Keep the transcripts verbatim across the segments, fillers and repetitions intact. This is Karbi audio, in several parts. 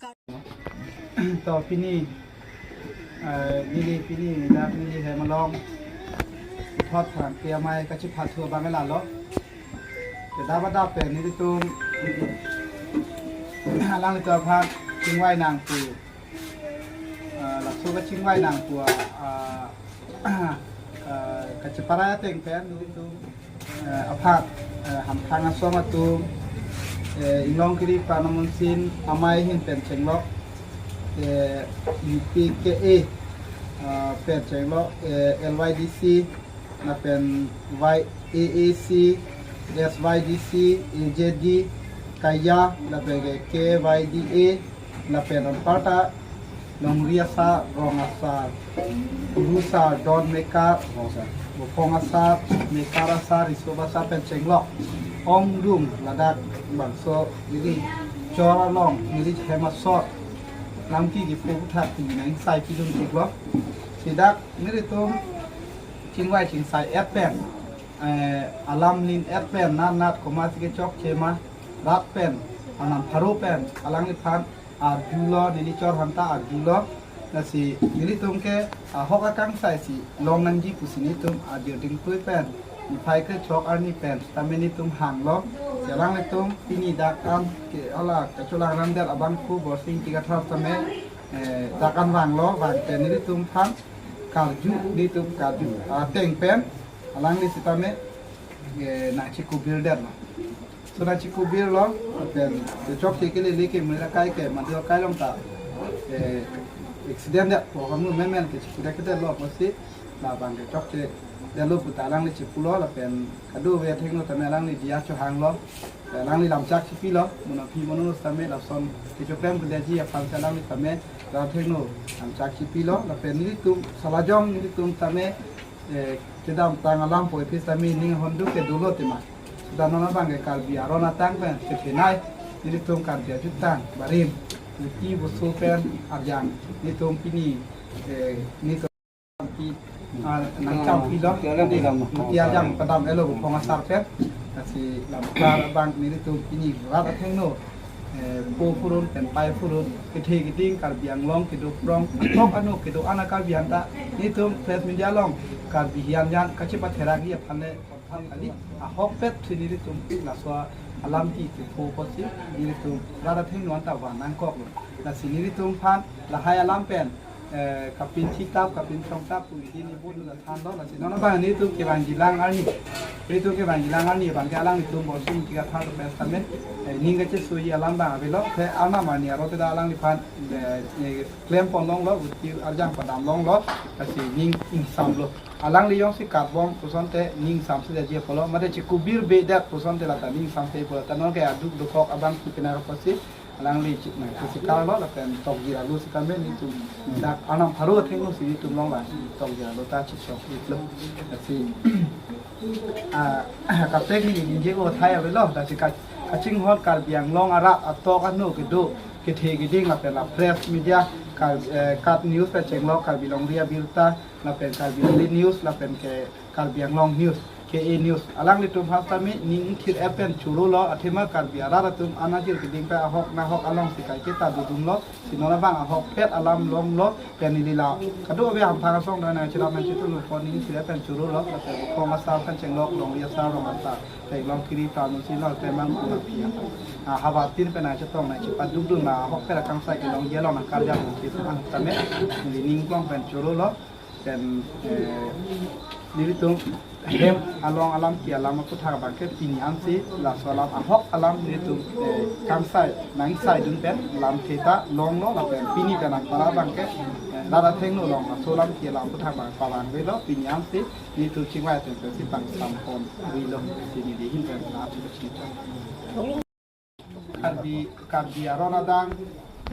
To pini, eh, neli pini dak neli hem along puthot thrangke amei kachepathu abang lalo. Kedap adap pen nelitum alanglitum aphan chingvai nangpu, eh, laso kachingvai nangpu, ah, eh, kacheparai ateng pen nelitum, eh, aphan, eh, Hamphang asong atum, eh, Inglong Kiri Pranamunsin amei ahin pen chenglok, eh, U P K A, eh, pen chenglok, eh, L Y D C, lapen Y A A C, S Y D C, A J D, Kaya, lapen ke K Y D A, lapen anparta longri asar, rong asar, guru asar, don mekar, bophong asar, mekar asar, riso asar pen chenglok ongrum ladak bangso neli chor along, neli hem asor lamki kiphu puthak pini nang sai pidun iklo. Si dak nelitum chingvai chingsai et pen, eh, alam lin et pen, nat nat komatsi kechokche ma, rat pen, anam pharo pen alangliphan arjulo, neli chor aphanta arjulo. Lasi nelitum ke ahok akangsai si long nangji pusi nelitum ajo dingtui pen, niphai kre chok arni pen tame nelitum hanglo. Si alanglitum pini dak an ke hala kacholang ramdet abangphu Borsing Ingti Kathar tame, eh, dak an vanglo, vang pen nelitum aphan karju, nelitum karju ateng pen alangli sitame, eh, nangchikubir detlo. So nangchikubirlo, pen kechokche kelele ke mera kai ke madu kai along ta, eh, accident det, program nu memen ke chikure ke detlo, pusi labang kechokche detlo puta alangli chipulo, lapen kadokave athengno tame alangli diya chohanglo, alangli lamchak chipilo, mono aphi mono sitame lason kechoklem kedaji aphan si alangli tame rat athengno lamchak chipilo, lapen nelitum salajong nelitum tame, eh, kedamtang alam po ephis tame ning ahonduk ke dolo tema. Sudah nona bang ke Karbi aron atang pen kethenei, nelitum Karbi ajutang barim, niti busu pen arjang, nelitum pini, eh, nelitum pi, ah, nangcham pilo, niti arjang padam elo bophong asar pen. Lasi lamkar abang nelitum pini rat athengno, eh, po phurun pen pai phurun, kethe keding Karbi Anglong kedo prong, atok ano kedo ana Karbi anta, nelitum press media along Karbi hian jan kachepatherak ji aphan le aphan kali, ahokpet si nelitum laso alam ki kepho apotsi nelitum rat athengno anta van nangkoklo. Lasi nelitum aphan lahai alam pen, eh, kapin thitap, kapin chongtap pu hini bodu la thanlo. Lasi nona bang nelitum kevangjilang arni, nelitum kevangjilang arni bang ke alanglitum Borsing Ingti Kathar pen tame, eh, ning kachesoi alam bang avelo. Te anam arni arote dak alangliphan, eh, eh, klem pon longlo, uti arjang padam longlo, lasi ning ingsamlo. Alangli jongsi karbom pusonte ning ingsamsi daji apotlo, mate chikubir bedet pusonte lata ning ingsamsi apotlo. Ta nonke aduk dokok abang si pina apotsi alangli chik nang kisi karlo, lapen tokji arlo si kame nelitum dak anam pharo athengno si nelitum along la tokji arlo ta chikchok iklo. Lasi, ah, kaptek neli ningje ko thai avelo, lasi ka-, kachinghon Karbi Anglong arat atok ano kedo, kethe keding lapen la press media, Kar-, eh, KAT News pen chenglok, Karbi Longri Abirta, lapen Karbi Daily News, lapen ke Karbi Anglong News, K A News. Alanglitum aphan tame ning thir et pen chorolo, athema Karbi arat atum anajir keding pen ahok nahok alongsi kaiketa dodunlo, si nona bang ahokpet alam longlo, pen neli la kadokave Hamphang asong dana chiram nangchitulu pon ning thir et pen chorolo, lapen bophong asar pen chenglok, longri asar, rong asar, te Inglong Kiri Pranamunsin lo, te mang kuna pia. Ah, havar tin pen nangchetong nangchepadukdun ma ahokpet akangsai kelongji along nangkarjap nangchitong tame, neli ning klong pen chorolo, pen, eh, nelitum hem along alam ki alam aputhak abang ke pini ansi laso alam ahok alam nelitum, eh, kangsai nangsaidun pen lamthe ta longlo, lapen pini pen nangpara abang ke, eh, rat athengno along laso alam ki alam aputhak abang pavangvelo, pini ansi nelitum chingvai ateng pensi pangsam pon avelo, si neli ahin pen la atum chingvai. Karbi, Karbi aron adang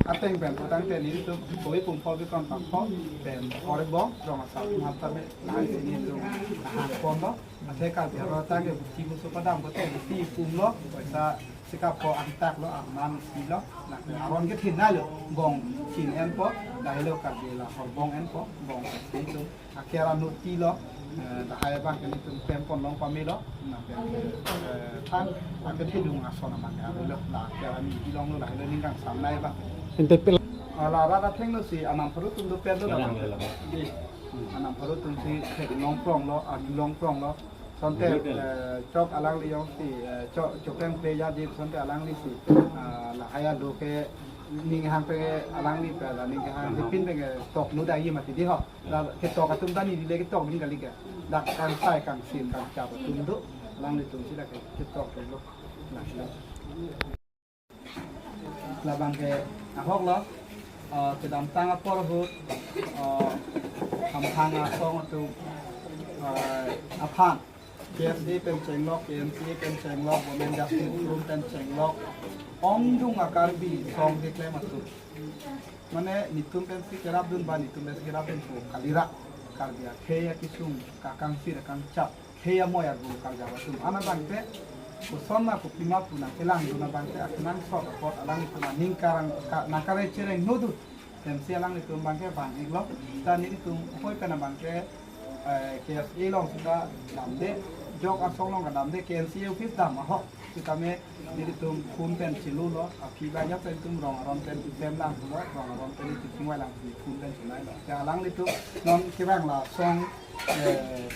ateng pen putangte nelitum koi pungpho bikon pangpho pen orebong rong asar atum aphan tame lahai si nelitum hang ponlo. Athe Karbi aron adang ke busti busu padam kote busti pumlo, paisa sikap ko angtak lo, angman silo. Nah, aron ke thin nai lo, bong thin enpo, lahelo Karbi la horbong enpo, bong nelitum aker anut tilo, Eh, lahai abang ke nelitum pem ponlong pamelo, na pem ke, eh, thang, ake thedung ason abang ke avelo, la ke ani ilong lo lahai lo ning kangsam nai abang. Ente pil- Ah, la rat athengno si anam pharo atum do pet lo la. Kalang abang. Lo. Di, anam pharo atum si theklong pronglo, arjulong pronglo. Sonte, eh, chok alangli jongsi, eh, chok, chok peng pe ya di sonte alangli si, ah, lahai alo ke ning hang pe alangli pe la ning hang hepin pe tok nu dai mati di ho. La ketok atum ta neli le ketok ning kali ke. Dak kangsai kangsil kangchap atum do. Alanglitum si dak ketok lo. La, la. Labang ke ahok lo. Ah, kedamtang apor ahut, ah, hamphang asong atum, ah, aphan K S A pen chenglok, K N C A pen chenglok, Women Justice Forum pen chenglok, ongdung a-Karbi song keklem atum. Mane nelitum pensi kerapdun ba nelitum pensi kerapdun pu kalira. Karbi akhei akisung, kakangsir kangchap, khei amoi argu karjap atum an abang ke, koson ma kopima pu nangkelangdun abang ke, akenangsot apot alanglitum aning karang, ka-, nangkare chereng nodun. Pensi alanglitum abang ke bang-iklo, ta nelitum hoi pen abang ke, eh, K S A along sita damde, jok asong along damde, K N C A office dam ahok. Sitame nelitum phone pen chelulo, aphi ba ya pen tum rong aron pen pen lang pulo, rong aron pen nelitum chingvai lang pu phone pen chelai lo. Ya alanglitum non kevang la song, eh,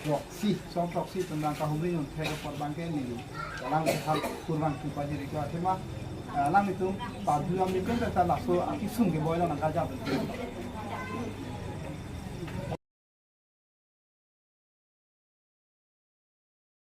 throksi, song throksi atum nangkahumri un thek apor abang ke neli. Alanglitum hal kurang tu pajiri klo athema, eh, alanglitum padu am nelitum ta laso akisung keboi lo nangkajap.